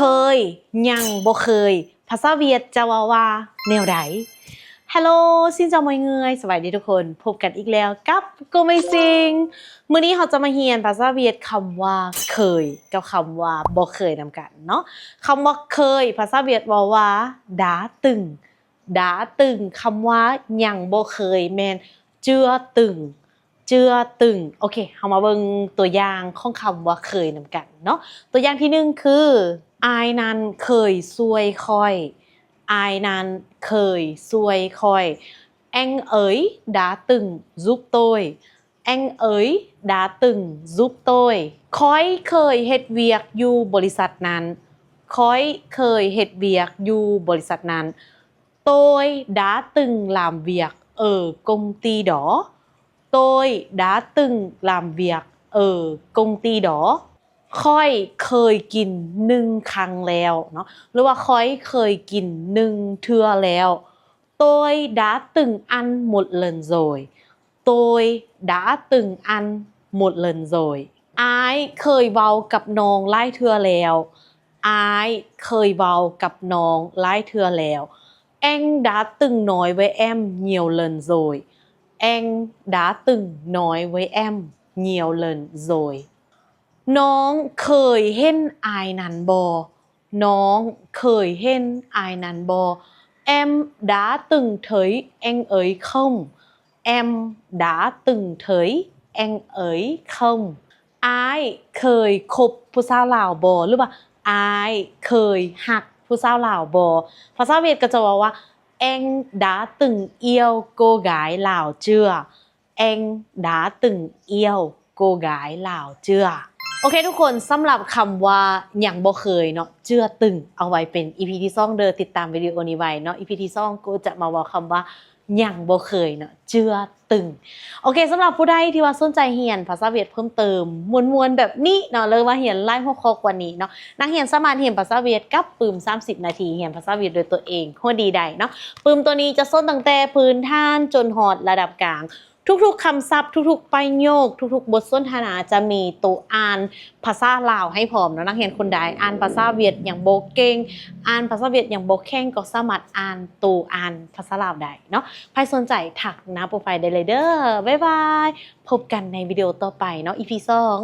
ເຄີຍ, ຍັງບໍ່ເຄີຍ, ພາສາຫວຽດຈະເວົ້າວ່າແນວໃດ? Hello, xin chào mọi người, ສະບາຍດີທຸກຄົນ, ພົບກັນອີກແລ້ວກັບ Cô Mây Sing. ມື້ນີ້ເຮົາຈະມາຮຽນພາສາຫວຽດຄຳວ່າເຄີຍກັບຄຳວ່າບໍ່ເຄີຍນຳກັນເນາະ. ຄຳວ່າເຄີຍ ພາສາຫວຽດເວົ້າວ່າ đã từng, đã từng. ຄຳວ່າຍັງບໍ່ເຄີຍແມ່ນ chưa từng, chưa từng. ໂອເຄ, ເຮົາມາເບິ່ງຕົວຢ່າງຂອງຄຳວ່າເຄີຍນຳກັນເນາະ. ຕົວຢ່າງທີໜຶ່ງຄື Ai năn khơi xuôi khói, ai năn khơi xuôi khói, anh ấy đã từng giúp tôi, anh ấy đã từng giúp tôi. ຂ້ອຍເຄີຍເຮັດວຽກຢູ່ບໍລິສັດນັ້ນ, ຂ້ອຍເຄີຍເຮັດວຽກຢູ່ບໍລິສັດນັ້ນ. Tôi đã từng làm việc ở công ty đó, tôi đã từng làm việc ở công ty đó. ຂ້ອຍເຄີຍກິນໜຶ່ງຄັ້ງແລ້ວເນາະ ຫຼືວ່າຂ້ອຍເຄີຍກິນໜຶ່ງເທື່ອແລ້ວ. Tôi đã từng ăn một lần rồi, tôi đã từng ăn một lần rồi. ອ້າຍເຄີຍເວົ້າກັບນ້ອງຫຼາຍເທື່ອແລ້ວ, ອ້າຍເຄີຍເວົ້າກັບນ້ອງຫຼາຍເທື່ອແລ້ວ. Anh đã từng nói với em nhiều lần rồi, anh đã từng nói với em nhiều lần rồi. ນ້ອງເຄີຍເຫັນອ້າຍນັ້ນບໍ່? ນ້ອງເຄີຍເຫັນອ້າຍນັ້ນບໍ່? Em đã từng thấy anh ấy không? Em đã từng thấy anh ấy không? ອ້າຍເຄີຍຄົບຜູ້ສາວລາວບໍ່? ຫຼືວ່າ ອ້າຍເຄີຍຮັກຜູ້ສາວລາວບໍ່? ພາສາຫວຽດກໍຈະເວົ້າວ່າ Anh đã từng yêu cô gái Lào chưa? Anh đã từng yêu cô gái Lào chưa? ໂອເຄທຸກຄົນ, ສຳລັບຄຳວ່າຍັງບໍ່ເຄີຍເນາະ ເຈື່ອຕຶງ ເອົາໄວ້ເປັນ ອີພີ ທີສອງເດີ. ຕິດຕາມວິດີໂອນີ້ໄວ້ເນາະ, ອີພີ ທີສອງ ໂກຈະມາເວົ້າຄຳວ່າຍັງບໍ່ເຄີຍເນາະ ເຈື່ອຕຶງ. ໂອເຄ, ສຳລັບຜູ້ໃດທີ່ວ່າສົນໃຈຮຽນພາສາຫວຽດເພີ່ມເຕີມ ມ່ວນໆແບບນີ້ເນາະ ຫຼືວ່າຮຽນຫຼາຍຫົວຂໍ້ກວ່ານີ້ເນາະ, ນັກຮຽນສາມາດຮຽນພາສາຫວຽດກັບປຶ້ມສາມສິບນາທີ, ຮຽນພາສາຫວຽດດ້ວຍຕົວເອງ ຫົວດີໄດ້ເນາະ. ປຶ້ມໂຕນີ້ຈະສອນຕັ້ງແຕ່ພື້ນຖານຈົນຮອດລະດັບກາງ. ທຸກໆຄຳສັບ, ທຸກໆປະໂຫຍກ, ທຸກໆບົດສົນທະນາຈະມີໂຕອ່ານພາສາລາວໃຫ້ພ້ອມເນາະ. ນັກຮຽນຄົນໃດອ່ານພາສາຫວຽດຍັງບໍ່ເກັ່ງ, ອ່ານພາສາຫວຽດຍັງບໍ່ແຂງ, ກໍສາມາດອ່ານໂຕອ່ານພາສາລາວໄດ້ເນາະ. ໃຜສົນໃຈທັກໜ້າໂປຣໄຟໄດ້ເລີຍເດີ. ບາຍບາຍ. ພົບກັນໃນວິດີໂອຕໍ່ໄປເນາະ, ອີພີ ສອງ.